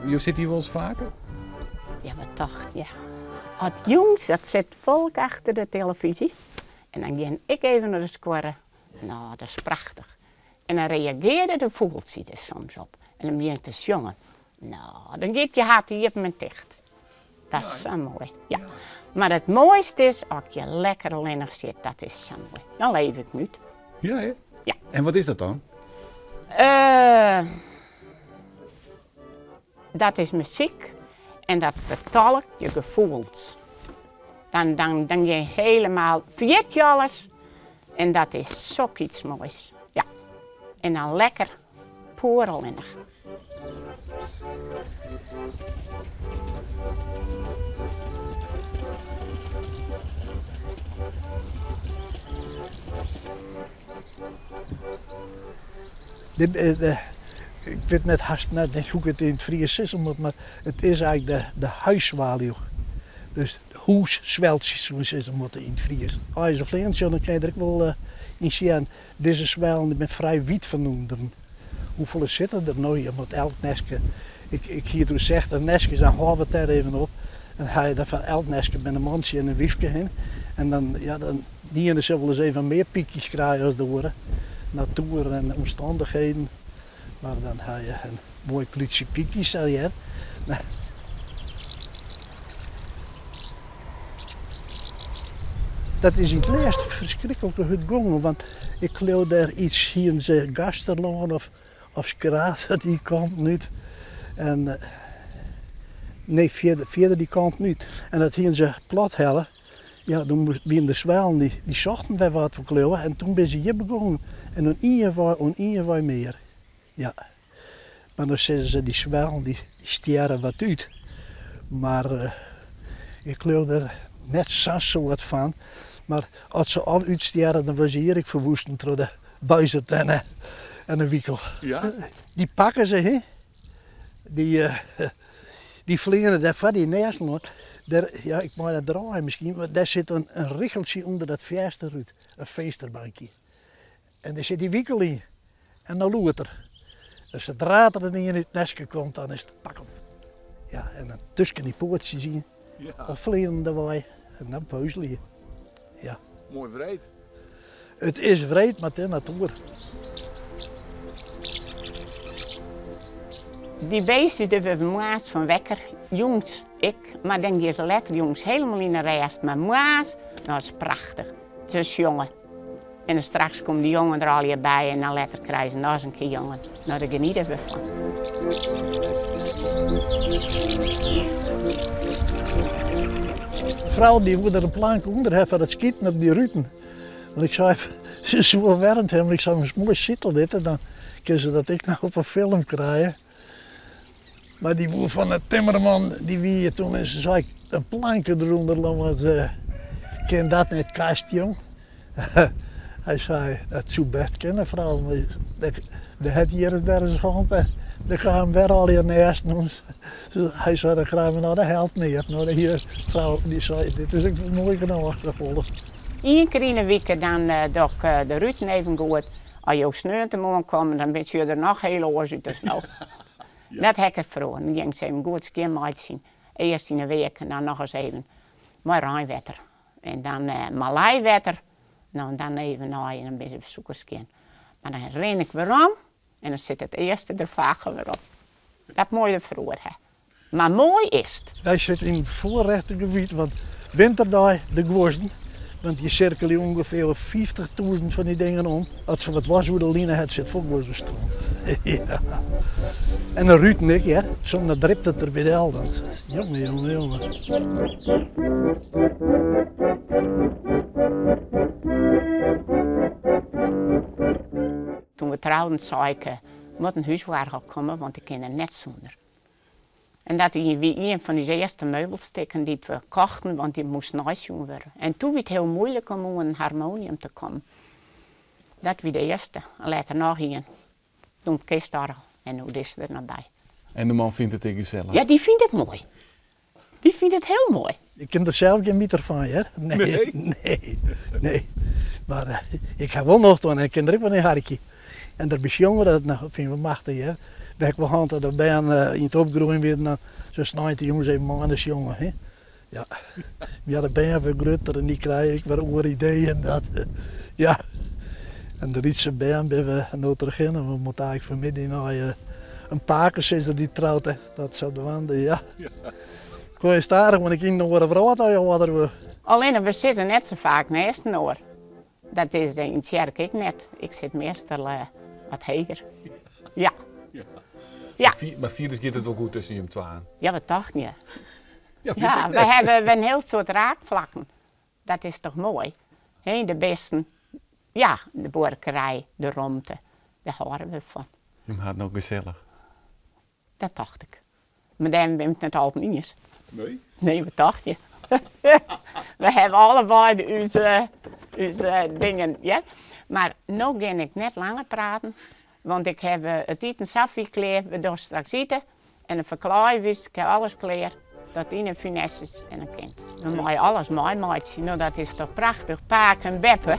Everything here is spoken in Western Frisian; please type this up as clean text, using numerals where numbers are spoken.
Jo sitte hjir wolris faker? Ja, wat tocht je? As jûns, dat sit folk achter de telefyzje en dan gean ik even nei de skuorre. No, dat is prachtich. En dan reagearje de fûgeltsjes der soms op en dan begjinne te sjongen. No, dan giet je hart iepen en ticht. Dat is sa moai, ja. Mar it moaiste is as je lekker allinnich sit, dat is sa moai. Dan leef ik my út. Ja, hè? Ja. En wat is dat dan? Dat is muzyk en dat fertolkt je gefoelens. Dan, dan, dan gean je helemaal, ferjit je alles en dat is sok iets moais. Ja. En dan lekker poer allinnich. De, ik wit net hast net hoe't ik it yn it Frysk sizze moat, mar it is eigentlik de, de huiszwaluw. Dus hûssweltsjes soe je sizze moatte yn it Frysk. As je se fleanen sjogge, dan kin je der ek wol yn sjen. Dizze swellen binne frij wyt fan ûnderen. Hoefolle sitte der no? Je moat elk nestke, ik, ik hie doe 60 nestkes, dan hâlde we it dêr even op. Dan ha je dan fan elk nestke binne in mantsje en in wyfke hin. En dan, ja, dan de iene sil wolris even mear pykjes krije as de oare. Natuer en omstannichheden. Mar dan ha je in moai klútsje pykjes allegear. Dat is yn it lêst ferskriklik hurd gongen, want ik leau dêr iets hienen se Gaasterlân of, of Skraard dy kanten út. En nee, fierder, fierder dy kanten út. En dat hienen se plat helle. Ja, doe wienen de swellen dy, dy sochten wer wat foar kleauwe en toen binne se hjir begûn. En oan ien wei, oan ien wei mear. Ja. Mar dan sizze se, dy swellen dy stjerre wat út. Mar uh, ik leau der net sa'n soad fan. Mar as se al útstjerre, dan wurde se hjir ek ferwoesten troch de buizerd en, en de wikel. Ja? Dy pakke se, hè? Dy, uh, dy fleane dêr foar dy nêsten oan. Dêr, ja, ik mei dat draaie miskien, mar dêr sit in, in richeltsje ûnder dat finsterrút, in finsterbankje. En dêr sit dy wikel yn. En dan loert er. Dus sadra't der in ien út it nestke komt, dan is it pak 'm. Ja, en dan tusken dy poatsjes yn, Ja. al fleanendewei, en dan puzelje. Ja. Moai wreed. It is wreed, mar it is natoer. Dy beestjes dêr wurde we moarns fan wekker, jûns ek, mar dan gean se letter jûns helemaal yn 'e rêst. Mar moarns, no is prachtich. Se sjonge. En dan straks komme de jongen der allegear by en dan letter krije se noch ris in kear jongen. No, dêr geniete we fan. De frou dy woe der in plank ûnder ha foar it skiten op dy ruten. Want ik sei, se soe wol wernd ha, mar ik sei, moatst moai sitte litte, dan kinne se dat ek noch op in film krije. Mar dy woe fan de timmerman, dy wie hjir toen en se sei, in planke derûnder, want kin dat net kast, jong? Hy sei, dat soe best kinne, frou, mar de het hjir is wer ris gehad en der kamen wer allegear nêsten oan. Hy sei, dan krije we no de helt neat. No, de hier frou dy sei, dit is ek wol moai genôch, safolle. Ien kear yn 'e wike dan doch ik de ruten even goed. As jo sneontemoarn komme, dan sjogge der noch hiel oars út as no. Dat ha ik derfoar. Dan gean ik se even goed skjinmeitsjen. Earst yn 'e weak en dan noch ris even mei reinwetter. En dan mei leiwetter, no en dan even nei en dan binne se sûkerskjin. Mar dan rin ik werom en dan sit it earste der faak al wer op. Dat moatte je derfoar ha. Mar moai is it. Wy sitte yn it befoarrechte gebiet, want winterdei de guozzen, want dy sirkelje ûngefear 50.000 fan dy dingen om. As se wat was oer de line hat, sit fol guozzestront. Ja. En de ruten ek, hear. Soms dan dript it der by del. Dan. Jonge, jonge, jonge. Toen we trouden sei ik. Moat in húsoargel komme, want ik kin der net sûnder. En dat wie ien fan ús earste meubelstikken dy't we kochten, want dy moast neisjoen wurde. En toen wie it hiel muoilik om oan in harmonium te kommen. Dat wie de earste. En letter noch ien. Toen it kistoargel en no dizze der noch by. En de man fynt it ek gesellich? Ja, dy fynt it moai. Dy fynt it hiel moai. Ik kin der sels gjin miter fan, hear. Nee? Nee, nee. Mar ik ha wol nocht oan en ik kin der ek wol nei harkje. En derby sjonge, dat fine we machtich, hear. We ha ek wol hân dat de bern yn it opgroeien wienen, dan se sneintejûns even mei sjonge, hè. Ja, ja de bern wurde grutter en dy krije ek wer oare ideeën. Dat, ja. En de lytse bern binne we no troch hinne. We moatte eigentlik fanmiddei nei in pakesizzer dy't troud hè. Dat sadwaande, ja. Kom je stadich, want ik yn in oare wrâld as je âlder wurde. Allinne, we sitte net sa faak neist inoar. Dat is yn tsjerke ek net. Ik sit meastal wat heger. Ja. Ja. Mar fierders giet it wol goed tusken jim twaen? Ja, wat tocht je? Ja, ja, we hawwe in hiel soad raakflakken. Dat is toch moai? Hè, de bisten, ja, de buorkerij, de romte, dêr hâlde we fan. Jim ha it no gesellich? Dat tocht ik. Mar dêr bin ik it net altyd iens. Nee? Nee, wat tocht je? We hawwe allebeide ús, ús dingen, ja. Mar no gean ik net langer praten, want ik haw it iten safier klear. We dogge straks ite en dan ferklaaie we ús. Ik haw alles klear, tot yn 'e finesses en dan kin it. We meie alles meimeitsje, no dat is toch prachtich, pake en beppe.